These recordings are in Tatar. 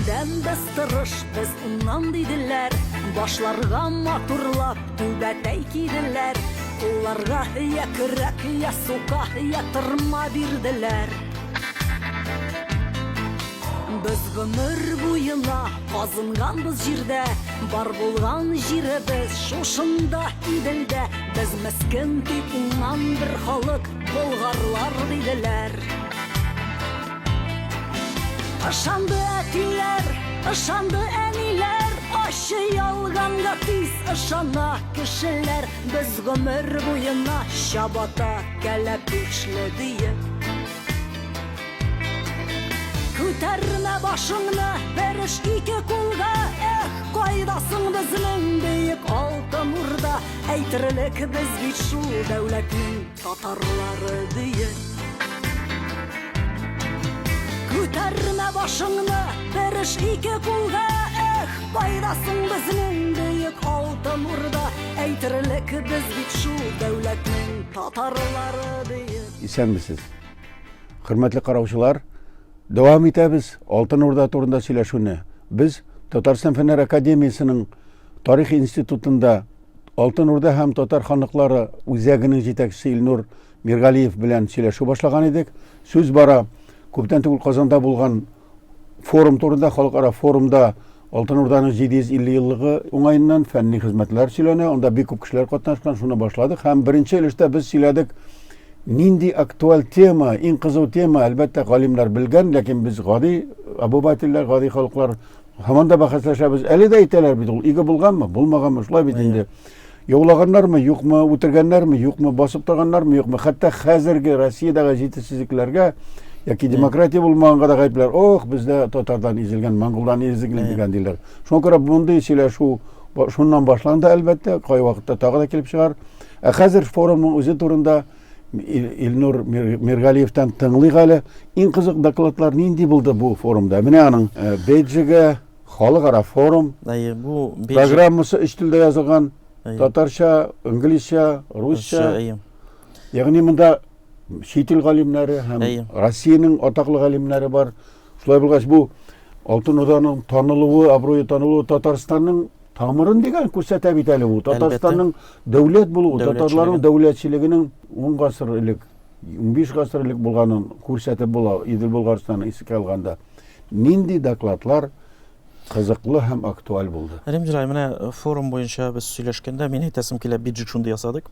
Әдәм без тырыш, без уңнан диделәр. Башларга матурлап түбәтәй киделәр. Кулларга я көрәк, я сука, я тырма бирделәр. Без гомер буена казынганбыз җирдә, Бар булган җиребез шушында Иделдә. Без мескен тик уңган бер халык, болгарлар диделәр. Ышанды әтиләр, ышанды әниләр, Ачы ялганга тиз ышана кешеләр. Без гомер буена чабата кәләпүшле диеп. Күтәрмә башыңны, береш ике кулга, Эх, кайда соң безнең бөек Алтын Урда? Әйтерлек без бит шул дәүләтнең татарлары диеп. Күтәрмә башыңны, береш ике кулга, Эх, кайда соң безнең бөек Алтын Урда? Әйтерлек без бит шул дәүләтнең татарлары диеп. Исәнмесез. Хөрмәтле караучылар, дәвам итәбез Алтын Урда турында сөйләшүне. Без Татарстан Фәннәр Академиясенең Тарих институтында Алтын Урда һәм татар ханлыклары үзәгенең җитәкчесе Илнур Миргалиев белән сөйләшү башлаган идек. Сүз бара күптән түгел Казанда булган форум турында, халыкара форумда Алтын Урданың 750 еллыгы уңаеннан фәнни хезмәтләр сөйләнә. Анда бик күп кешеләр катнашкан, шуны башладык. Һәм беренче өлештә без сөйләдек, нинди актуаль тема, иң кызу тема, әлбәттә, галимнәр белгән, ләкин без гади обывательләр, гади халыклар һаман да бәхәсләшәбез. Әле дә әйтәләр бит ул, иге булганмы, булмаганмы, шулай бит инде. Яулаганнармы, юкмы, үтергәннәрме, юкмы, басып торганнармы, юкмы. Хәтта хәзерге Россиядәге җитешсезлекләргә яки демократия булмаганга да гаепләр. Ох, бездә татардан изелгән, монголдан изелгән дигән диләр. Шуңа күрә мондый сөйләшү шуннан башланды, әлбәттә, кайвакытта тагы да килеп чыгар. Ә хәзер форумның үзе турында Илнур Миргалиевтан тыңлыйк әле. Иң кызык докладлар нинди булды бу форумда? Менә аның э, бейджиге, Халыкара форум. Әйе, бу программасы өч телдә язылган. Татарча, инглизчә, русча. Әйе. Ягъни монда чит ил галимнәре һәм Россиянең атаклы галимнәре бар. Шулай булгач, бу Алтын Урданың танылуы, абруе танылуы Татарстанның тамырын дигән күрсәтә бит әле бу. Татарстанның дәүләт булуы, татарларның дәүләтчелегенең 10 гасыр элек, 15 гасыр элек булганын күрсәтеп була Идел Болгарстанны искә алганда. Нинди докладлар кызыклы һәм актуаль булды? Римзил менә э, форум буенча без сөйләшкәндә, мин әйтәсем килә, биджик шундый ясадык.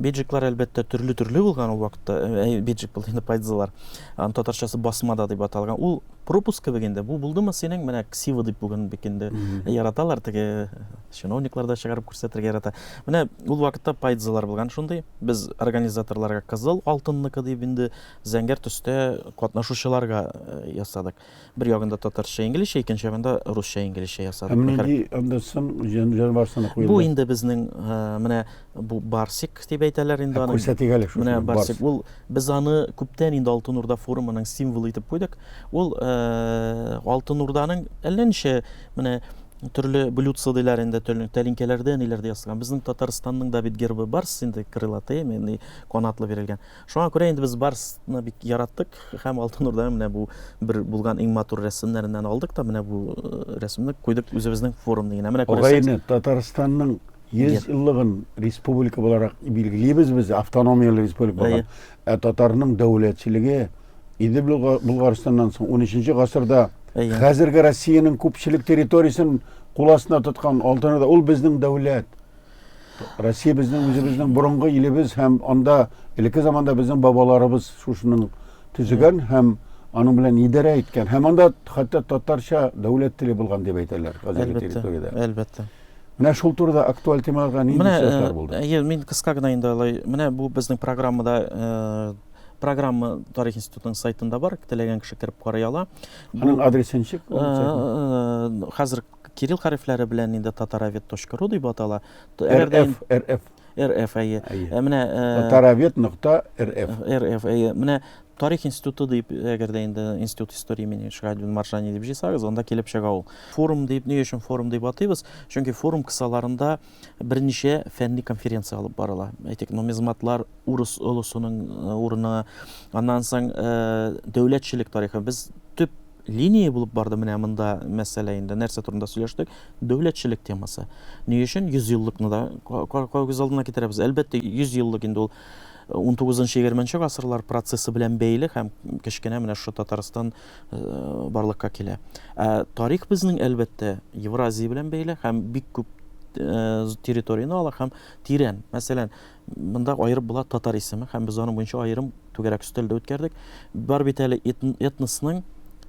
Биджиклар, әлбәттә, төрле-төрле булган ул вакытта. Э, э, биджик булды инде пайдзылар. Аны татарчасы басмада дип аталган. Ул пропуск кебек инде. Бу булдымы синең? Менә ксива дип бүген бик инде яраталар, теге чиновниклар да чыгарып күрсәтергә ярата. Менә ул вакытта пайдзылар булган шундый. Без организаторларга кызыл алтынныкы дип инде Зәңгәр төстә катнашучыларга э, ясадык. Бер ягында татарча, инглизчә, икенче ягында русча, инглизчә ясадык. Һәм нинди анда сын җанвар сыны куелды? Бу инде безнең э, менә бу барсик дип әйтәләр инде аны. Күрсәтик әле шушы. Менә барсик. Ул без аны күптән инде Алтын Урда форумының символы итеп куйдык. Ул э, Алтын Урданың әллә ничә менә төрле блюдца диләр инде, төрле тәлинкәләрдә ниләрдә ясалган. Безнең Татарстанның да бит гербы барс инде крылатый, канатлы бирелгән. Шуңа күрә инде без Барсны бик яраттык һәм Алтын Урданың менә бу бер булган иң матур рәсемнәреннән алдык та менә бу э, рәсемне куйдык үзебезнең форум дигәнә. Менә күрәсез. Агайны Татарстанның 100 еллыгын республика буларак билгелибез без, автономияле республика булган. Ә татарның дәүләтчелеге Идел Болгарстаннан соң 13 гасырда хәзерге Россиянең күпчелек территориясен кул астына тоткан Алтын Урда ул безнең дәүләт. Россия безнең үзебезнең борынгы илебез һәм анда элекке заманда безнең бабаларыбыз шушының төзегән һәм аның белән идарә иткән. Һәм анда хәтта татарча дәүләт теле булган дип әйтәләр хәзерге территориядә. Әлбәттә. Менә шул турыда актуаль темаларга нинди сүзләр булды? Әйе, мин кыска гына инде алай. Менә бу безнең программада э, программа Тарих институтының сайтында бар, теләгән кеше кереп карый ала. Аның адресы ничек? Э, э, хәзер Кирилл хәрефләре белән инде татаровед.ру дип атала. РФ, РФ. РФ, әйе. Ә менә татаровед нокта РФ. РФ, әйе. Менә Тарих институты дип, әгәр дә инде Институт истории имени Шиһабетдин Маржани дип җыйсагыз, анда килеп чыга ул. Форум дип, ни өчен форум дип атыйбыз? Чөнки форум кысаларында берничә фәнни конференция алып барыла. Әйтик, нумизматлар урыс олысының урыны, аннан соң дәүләтчелек тарихы. Без төп линия булып барды менә монда мәсьәлә инде нәрсә турында сөйләштек? Дәүләтчелек темасы. Ни өчен 100 еллыкны да күз алдына китерәбез? Әлбәттә, 100 еллык инде ул 19-20 гасырлар процессы белән бәйле һәм кечкенә менә шушы Татарстан э, барлыкка килә. Ә тарих безнең әлбәттә Евразия белән бәйле һәм бик күп э, территорияне ала һәм тирән. Мәсәлән, Монда аерып була татар исеме һәм без аның буенча аерым түгәрәк өстәл дә үткәрдек. Бар бит әле этносның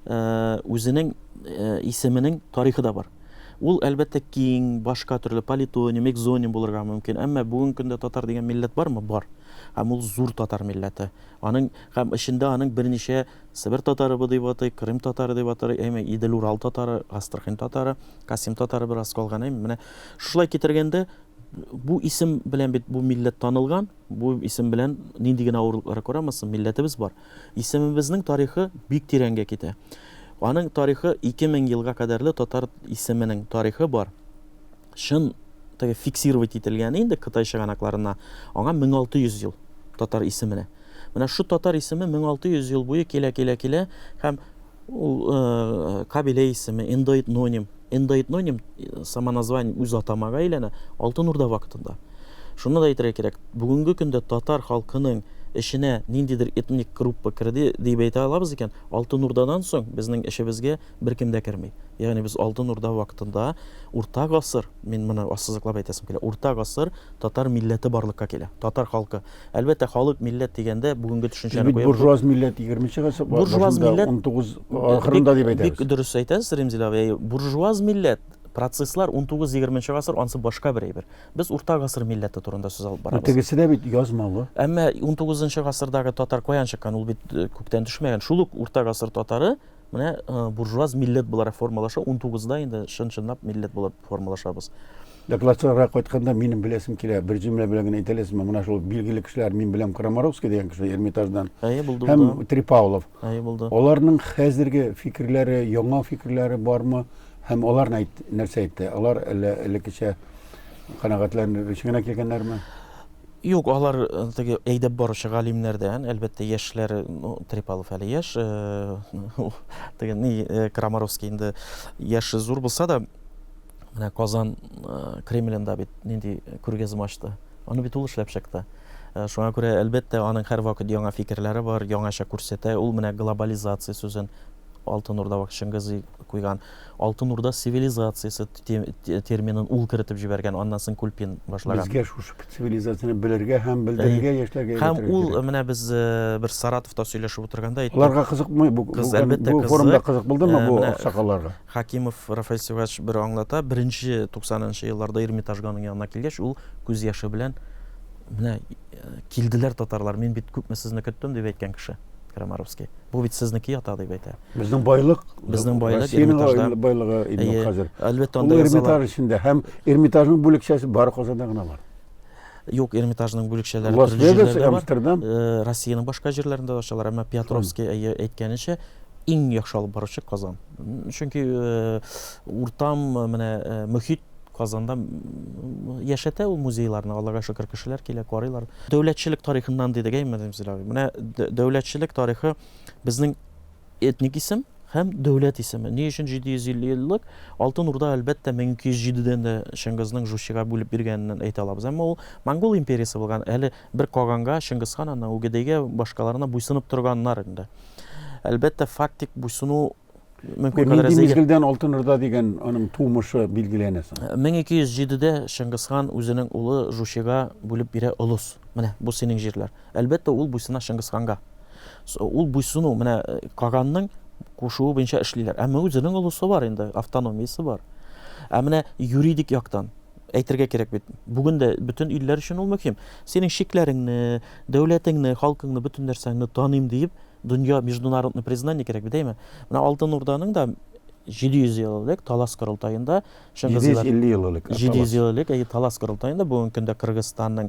э, үзенең э, исеменең тарихы да бар. Ул әлбәттә киң, башка төрле политоним, экзоним булырга мөмкин. Әмма бүгенге көндә татар дигән милләт бармы? Бар. Һәм ул зур татар милләте. Аның һәм эчендә аның берничә Себер татары дип атый, Крым татары дип атый, әйме Идел-Урал татары, Астрахань татары, Касим татары бераз калган, әйме. Менә шулай китергәндә Бу исем белән бит бу милләт танылган, бу исем белән нинди генә авырлыклар карамасын, милләтебез бар. Исемебезнең тарихы бик тирәнгә китә. Аның тарихы 2000 елга кадәрле татар исеменең тарихы бар. Чын теге фиксировать ителгәне инде Кытай чыганакларына, аңа 1600 ел татар исеменә. Менә шу татар исеме 1600 ел буе килә, килә, килә һәм Ул э, кабилә исеме, эндоэтноним. Эндоэтноним э, самоназвание үз атамага әйләнә Алтын Урда вакытында. Шуны да әйтергә кирәк, бүгенге көндә татар халкының эченә ниндидер этник группа керде дип әйтә алабыз икән, Алтын Урдадан соң безнең эшебезгә беркем дә керми. Ягъни без Алтын Урда вакытында урта гасыр, мин моны ассызыклап әйтәсем килә, урта гасыр татар милләте барлыкка килә, татар халкы. Әлбәттә, халык, милләт дигәндә бүгенге төшенчәне куеп. Буржуаз милләт 20 гасыр буржуаз милләт 19 ахырында дип әйтәбез. Бик дөрес әйтәсез, Ремзил абый. Буржуаз милләт процесслар 19-20 гасыр ансы башка бер әйбер. Без урта гасыр милләте турында сүз алып барабыз. Тегесе дә бит язмалы. Әмма 19 гасырдагы татар каян чыккан? Ул бит э, күктән төшмәгән. Шул ук урта гасыр татары менә э, буржуаз милләт буларак формалаша. 19-да инде чын-чынлап милләт булып формалашабыз. Докладчыларга кайтканда минем беләсем килә, бер җөмлә белән генә әйтә аласызмы? Менә шул билгеле кешеләр, мин беләм Крамаровский дигән кеше Эрмитаждан. Әйе, булды. Һәм Трипаулов. Әйе, булды. Аларның хәзерге фикерләре, яңа фикерләре бармы? Һәм алар нәрсә әйтте? Алар әллә элеккечә канәгатьләнер өчен генә килгәннәрме? Юк, алар э, теге әйдәп баручы галимнәрдән, әлбәттә, яшьләр, ну, Трипалов әле яшь, э, теге ни, э, Крамаровский инде яше зур булса да, Менә Казан э, Кремлендә бит нинди күргәзмә ачты. Аны бит ул эшләп чыкты. Э, шуңа күрә, әлбәттә, аның һәрвакыт яңа фикерләре бар, яңача күрсәтә. Ул менә глобализация сүзен Алтын Урда вакыт Чыңгызый куйган. Алтын Урда цивилизациясе терминын ул кертеп җибәргән, аннан соң Кульпин башлаган. Безгә шушы цивилизацияне белергә һәм белдерергә яшьләргә Һәм ул менә без э, бер Саратовта сөйләшеп утырганда әйтте. Аларга кызыкмы бу, бу, әлбәттә, бу форумда кызык булдымы бу аксакалларга? Хакимов Рафаэль Сибгатович бер аңлата, беренче 90 нчы елларда Эрмитажга аның янына килгәч, ул күз яше белән менә э, килделәр татарлар, мин бит күпме сезне көттем дип әйткән кеше Крамаровский. Бу бит сезнеке ята дип әйтә. Безнең байлык, безнең байлык Эрмитажда байлыгы инде хәзер. Әлбәттә, анда Эрмитаж эчендә һәм Эрмитажның бүлекчәсе бары Казанда гына бар. Юк, Эрмитажның бүлекчәләре төрле җирләрдә бар. Амстердам. Э, Россиянең башка җирләрендә дә ачалар, әмма Петровский әйткәненчә, иң яхшы алып баручы Казан. Чөнки э, уртам э, менә мөхит Казанда яшәтә ул музейларны, Аллага шөкер, кешеләр килә, карыйлар. Дәүләтчелек тарихыннан дидек, әйме, Ремзил абый. Менә дәүләтчелек тарихы безнең Этник исем һәм дәүләт исеме. Ни өчен 750 еллык? Алтын Урда, әлбәттә, 1207-дән дә Чыңгызның Жучига бүлеп биргәненнән әйтә алабыз. Әмма ул Монгол империясе булган, әле бер каганга, Чыңгызхан, аннан Үгедәйгә, башкаларына буйсынып торганнар инде. Әлбәттә, фактик буйсыну мөмкин кадәр Нинди мизгелдән Алтын Урда дигән аның тумышы билгеләнә соң? 1207-дә Чыңгызхан үзенең улы Жучига бүлеп бирә олыс. Менә бу синең җирләр. Әлбәттә, ул буйсына Чыңгызханга. Ул буйсыну, менә э, Каганның кушуы буенча эшлиләр. Әмма үзенең олысы бар инде, автономиясе бар. Ә менә юридик яктан әйтергә кирәк бит. Бүген дә бөтен илләр өчен ул мөһим. Синең чикләреңне, дәүләтеңне, халкыңны, бөтен нәрсәңне таныйм диеп, дөнья международный признание кирәк бит, әйме? Менә Алтын Урданың да 700 ел элек Талас корылтаенда Чыңгызлар 750 ел элек. 700 ел элек, әйе, Талас корылтаенда бүгенге көндә Кыргызстанның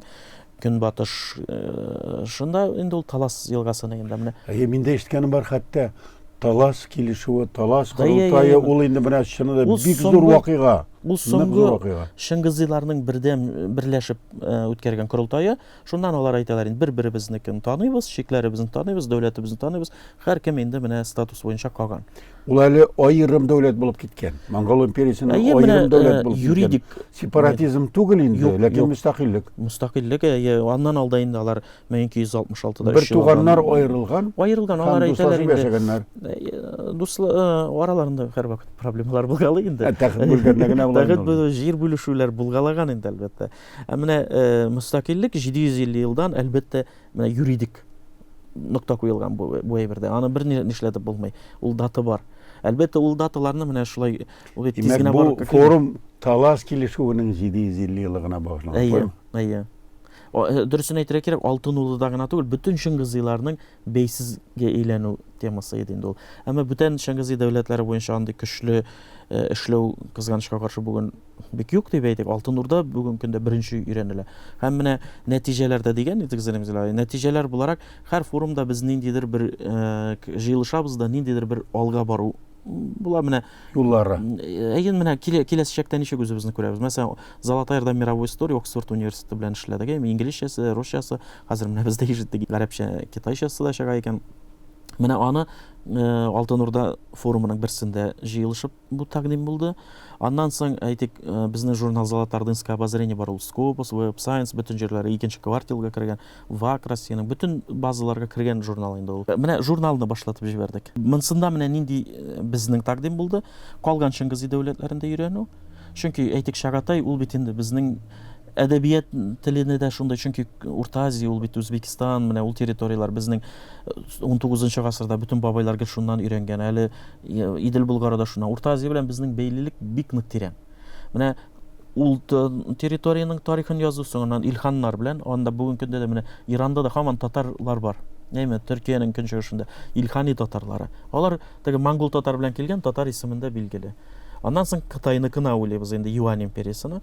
көнбатыш э, шунда инде ул Талас елгасының инде менә. Әйе, мин дә ишеткәнем бар хәтта Талас килешүе, Талас корылтае, ул инде менә чынында бик зур вакыйга. Ул соңгы Шыңгызыйларның бердәм берләшеп үткәргән корылтае. Шуннан алар әйтәләр инде, бер-беребезнекен таныйбыз, чикләребезне таныйбыз, дәүләтебезне таныйбыз. Һәркем инде менә статус буенча каган. Ул әле аерым дәүләт булып киткән. Монгол империясенең аерым дәүләт булып юридик сепаратизм түгел инде, ләкин мөстәкыйльлек. Мөстәкыйльлек, әйе, аннан алда инде алар 1266-да Бер туганнар аерылган. Аерылган, алар әйтәләр инде. Дуслы араларында һәрвакыт проблемалар булгалый инде. Тәхет бүлгәндә генә була. Тәхет бүлү, җир бүлешүләр булгалаган инде, әлбәттә. Ә менә мөстәкыйльлек 750 елдан, әлбәттә, менә юридик нокта куелган бу, бу әйбердә. Аны бер нишләтеп булмый. Ул дата бар. Әлбәттә, ул даталарны менә шулай ул бит тиз генә барып бу форум Талас килешүенең 750 еллыгына багышланган. Әйе, әйе. Э, дөресен әйтергә кирәк, Алтын Урдада гына түгел, бөтен Чыңгызыйларның бәйсезгә әйләнү темасы иде инде ул. Әмма бүтән Чыңгызый дәүләтләре буенча андый көчле э, эшләү кызганычка каршы бүген бик юк дип әйтик, Алтын Урда бүгенге көндә беренче өйрәнелә. Һәм менә нәтиҗәләр дә дигән идек Зәлим Нәтиҗәләр буларак һәр форумда без ниндидер бер э, җыелышабыз да ниндидер бер алга бару була менә юллары. Әйе, менә киләчәктә ничек үзебезне күрәбез. Мәсәлән, Золотая Орда мировой история Оксфорд университеты белән эшләдек. Әйе, инглизчәсе, русчасы, хәзер менә бездә ишеттек, гарәпчә, китайчасы да чыга икән. Менә аны э, Алтын Урда форумының берсендә җыелышып Бу тәкъдим булды. Аннан соң, әйтик, э, безнең журнал Золотоордынское обозрение бар, ул Scopus, Web Science, бөтен җирләре икенче квартилга кергән, ВАК Россиянең бөтен базаларга кергән журнал инде ул. Менә журналны башлатып җибәрдек. Монсында менә нинди э, безнең тәкъдим булды? Калган Чыңгызый дәүләтләрен дә өйрәнү. Чөнки, әйтик, Чагатай ул бит инде безнең әдәбият телене дә шундый, чөнки Урта Азия ул бит Үзбекстан, менә ул территорияләр безнең 19 э, гасырда бөтен бабайлар гел шуннан өйрәнгән. Әле Идел Болгары да шуннан. Урта Азия белән безнең бәйлелек бик нык тирән. Менә ул территориянең тарихын язу соңыннан илханнар белән, анда бүгенге көндә дә менә Иранда да һаман татарлар бар. Әйме, Төркиянең көнчыгышында илхани татарлары. Алар теге монгол татар белән килгән татар исемендә билгеле. Аннан соң Кытайныкына уйлыйбыз инде, Юань империясына.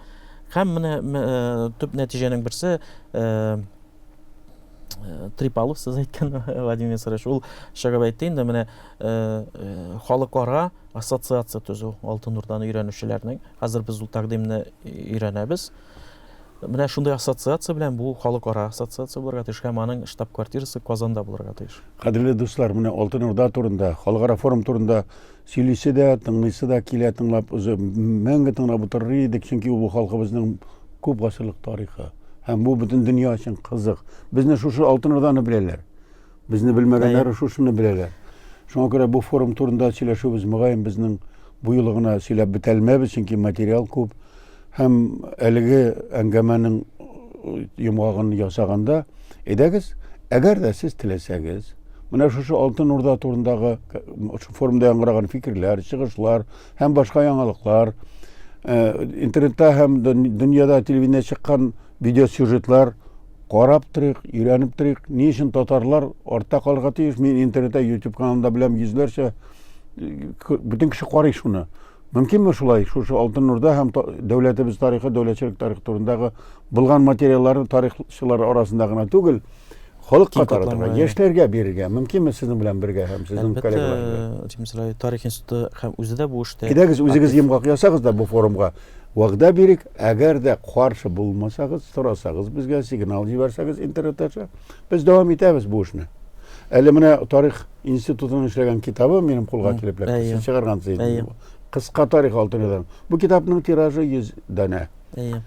Һәм менә э, төп нәтиҗәнең берсе э, э, Трипалов сез әйткән Владимир Васильевич, ул чыгып әйтте инде менә халыкара ассоциация төзү Алтын Урданы өйрәнүчеләрнең. Хәзер без ул тәкъдимне өйрәнәбез. Менә шундый ассоциация белән бу халыкара ассоциация булырга тиеш һәм аның штаб-квартирасы Казанда булырга тиеш. Кадерле дуслар, менә Алтын Урда турында, халыкара форум турында Сөйлисе дә, тыңлыйсы да килә, тыңлап үзе мәңге тыңлап утырыр идек, чөнки бу халкыбызның күп гасырлык тарихы. Һәм бу бөтен дөнья өчен кызык. Безне шушы Алтын Урданы беләләр. Безне белмәгәннәр шушыны беләләр. Шуңа күрә бу форум турында сөйләшүебез мөгаен безнең бу юлы гына сөйләп бетәлмәбез, чөнки материал күп. Һәм әлеге әңгәмәнең йомгагын ясаганда, әйдәгез, әгәр дә сез теләсәгез, менә шушы Алтын Урда турындагы шушы форумда яңгыраган фикерләр, чыгышлар һәм башка яңалыклар, э, интернетта һәм дөньяда телевидение чыккан видеосюжетлар карап торыйк, өйрәнеп торыйк. Ни өчен татарлар артта калырга тиеш? Мин интернетта, YouTube каналында беләм йөзләрчә э, бөтен кеше карый шуны. Мөмкинме шулай, шушы Алтын Урда һәм дәүләтебез тарихы, дәүләтчелек тарихы турындагы булган материалларны тарихчылар арасында гына түгел, халыкка таратырга, яшьләргә бирергә мөмкинме сезнең белән бергә һәм сезнең коллегалар белән? Әлбәттә, тарих институты һәм үзе дә бу эштә. Әйдәгез, үзегез йомгак ясагыз да бу форумга. Вәгъдә бирик, әгәр дә каршы булмасагыз, сорасагыз безгә, сигнал җибәрсәгез интернет аша, без дәвам итәбез бу эшне. Әле менә тарих институтының эшләгән китабы минем кулга килеп эләкте. Сез чыгаргансыз инде. Кыска тарих Алтын Урданың. Бу китапның тиражы 100 данә. Әйе.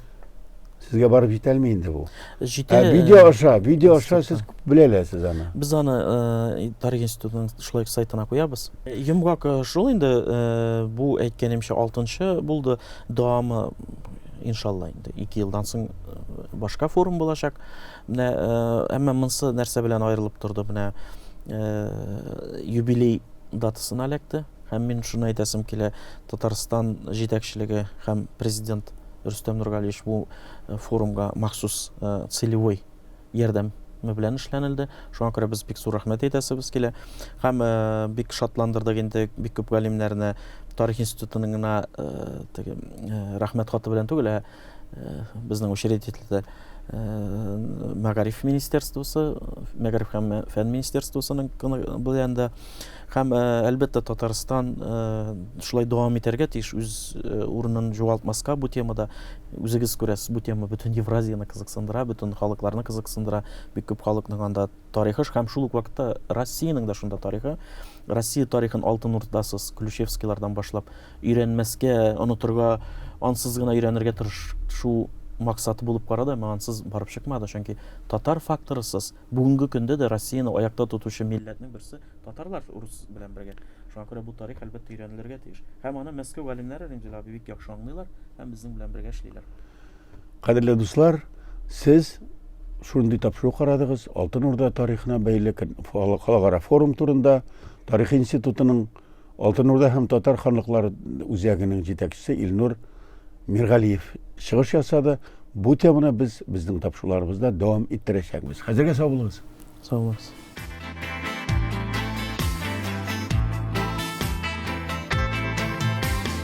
Сезгә барып җитәлми инде бу. Җитә. Ә, видео аша, видео аша сез белә аласыз аны. Без аны э, тарих институтының шулай сайтына куябыз. Йомгак э, шул инде, э, бу әйткәнемчә алтынчы булды. Дәвамы иншалла инде 2 елдан соң башка форум булачак. Менә әмма монсы нәрсә белән аерылып торды? Менә юбилей датасына эләкте. Һәм мин шуны әйтәсем килә, Татарстан җитәкчелеге һәм президент Рөстәм Нургалиевич бу форумга махсус целевой ярдәм белән эшләнелде. Шуңа күрә без бик зур рәхмәт әйтәсебез килә. Һәм бик шатландырдык инде бик күп галимнәрне Тарих институтының гына теге рәхмәт хаты белән түгел, ә безнең учредительдә Мәгариф министерствосы, Мәгариф һәм фән министерствосының белән дә һәм әлбәттә Татарстан шулай дәвам итәргә тиеш, үз урынын югалтмаска бу темада. Үзегез күрәсез, бу тема бөтен Евразияне кызыксындыра, бөтен халыкларны кызыксындыра. Бик күп халыкның анда тарихы һәм шул ук вакытта Россиянең дә шунда тарихы. Россия тарихын Алтын Урдасыз, Ключевскийлардан башлап өйрәнмәскә, онытырга, ансыз гына өйрәнергә тырышу максаты булып карады, әмма ансыз барып чыкмады, чөнки татар факторысыз бүгенге көндә дә Россияне аякта тотучы милләтнең берсе татарлар урыс белән бергә. Шуңа күрә бу тарих әлбәттә өйрәнелергә тиеш. Һәм аны Мәскәү галимнәре Римзил абый бик яхшы аңлыйлар һәм безнең белән бергә эшлиләр. Кадерле дуслар, сез шундый тапшыру карадыгыз, Алтын Урда тарихына бәйле халыкара форум турында Тарих институтының Алтын Урда һәм татар ханлыклары үзәгенең җитәкчесе Илнур Миргалиев чыгыш ясады. Бу теманы без безнең тапшыруларыбызда дәвам иттерәчәкбез. Хәзергә сау булыгыз. Сау булыгыз.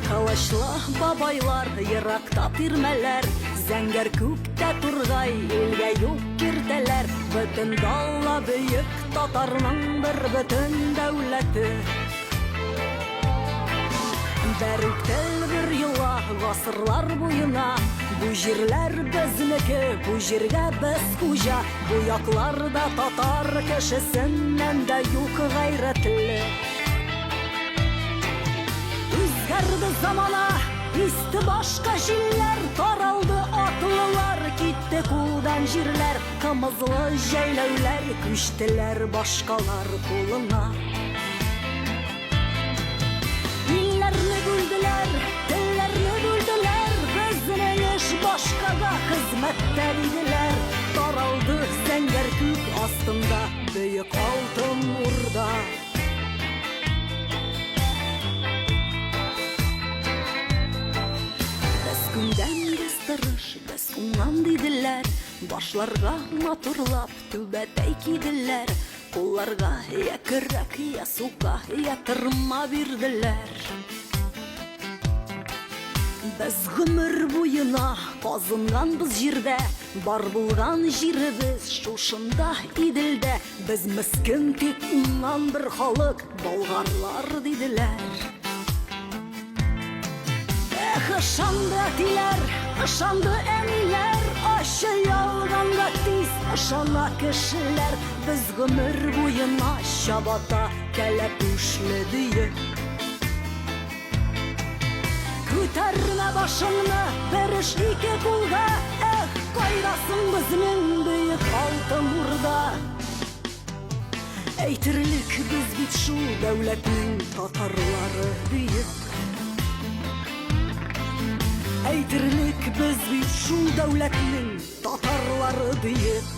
Кылычлы бабайлар, еракта тирмәләр, Зәңгәр күктә тургай, илгә юк киртәләр. Бөтен дала бөек татарның бер бөтен дәүләте. Бер үк тел, бер йола, гасырлар буена. Бу җирләр безнеке, бу җиргә без хуҗа. Бу якларда татар кешесеннән дә юк гайрәтле. Үзгәрде замана, исте башка җилләр, таралды атлылар, китте кулдан җирләр, кымызлы җәйләүләр күчтеләр башкалар кулына. Илләрне бүлделәр, телләрне бүлделәр, безнең эш башкага хезмәттә диделәр. Таралды зәңгәр күк астында бөек Алтын Урда. Без күндәм, без тырыш, без уңган диделәр, башларга матурлап түбәтәй киделәр. Кулларга я көрәк, я сука, я тырма бирделәр. Без гомер буена казынганбыз җирдә, бар булган җиребез шушында Иделдә. Без мескен тик уңган бер халык, болгарлар диделәр. Эх, ышанды әтиләр, ышанды әниләр, ачы ялганга тиз ышана кешеләр. Без гомер буена чабата кәләпүшле диеп. Күтәрмә башыңны, бер эш ике кулга, эх, кайда соң безнең бөек Алтын Урда? Әйтерлек без бит шул дәүләтнең татарлары бөек. Әйтерлек без бит шул дәүләтнең татарлары бөек.